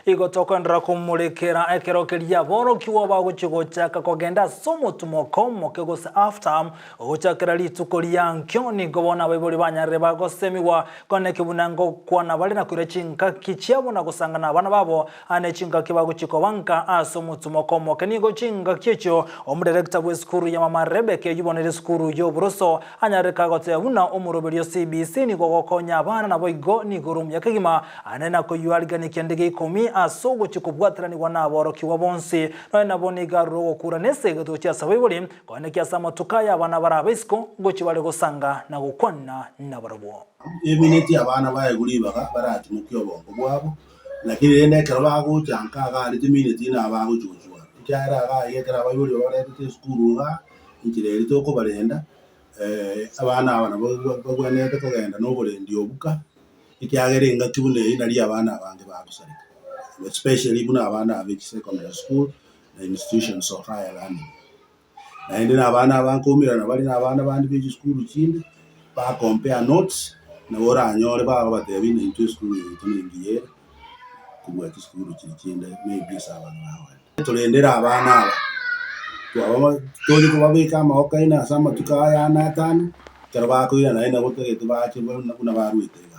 Igo tokoenderera komorekera ekero keria aborokigwa bagochia gochaka kogenda ase omotumoko omoke gose half term gochakera rituko ria nkio. Nigo bono abaibori banyarire bagosemigwa koneki buna ngokwana bare na koira chingaki chiabo na gosanga nabana babo ane chingaki bagochia koba nka ase omotumoko omoke. Nigo chingaki echio omodirector bw'esukuru ya Mama Rebecca eyio bono ere esukuru y'oboroso Anyare kagoteba buna omoroberio o CBC nigo ogokonya abana naboigo nigo ore omuya kegima, ane nakoyuarigania kende gia ikomi ase ogochia kobwataranigwa naborokigwa bonsi. Nonya nabo nigo arure ogokura nesegeto gochia ase abaibori, koenekia ase amatuko aya abana bare abaisiko ngochia bare gosanga na gokwana nabarabwo. Emineti abana baegwe ribaga baratimokie obongo bwabo, lakini rende ekero bagocha nka iga aria timineti ng'a bagochia gochwara, ekiagera iga iga ekero abaibori babaretete esukuru igaa, Enchera eria tokobarenda, abana aba nabo bagwenerete kogenda na oborendi obuka, ekiagera engaki buna eyio nario abana abange bagosareka, especially buna abana aba be chisecondary school na institutions of higher learning. Naende na abana aba nkoumerana bare na abana bande be chisukuru chinde, ba compare notes, nabo oranyore bagobatebia ng'a intwe esukuru yaito nengiya ere, kobua chisukuru chiria chinde maybe ase abana bagogenda. Torendere abana aba, twaba toria kobabeka amaboko aino ase amatuko aya ane atano, ekero bakoirana naende nabo totagete bache buna barwete igaa.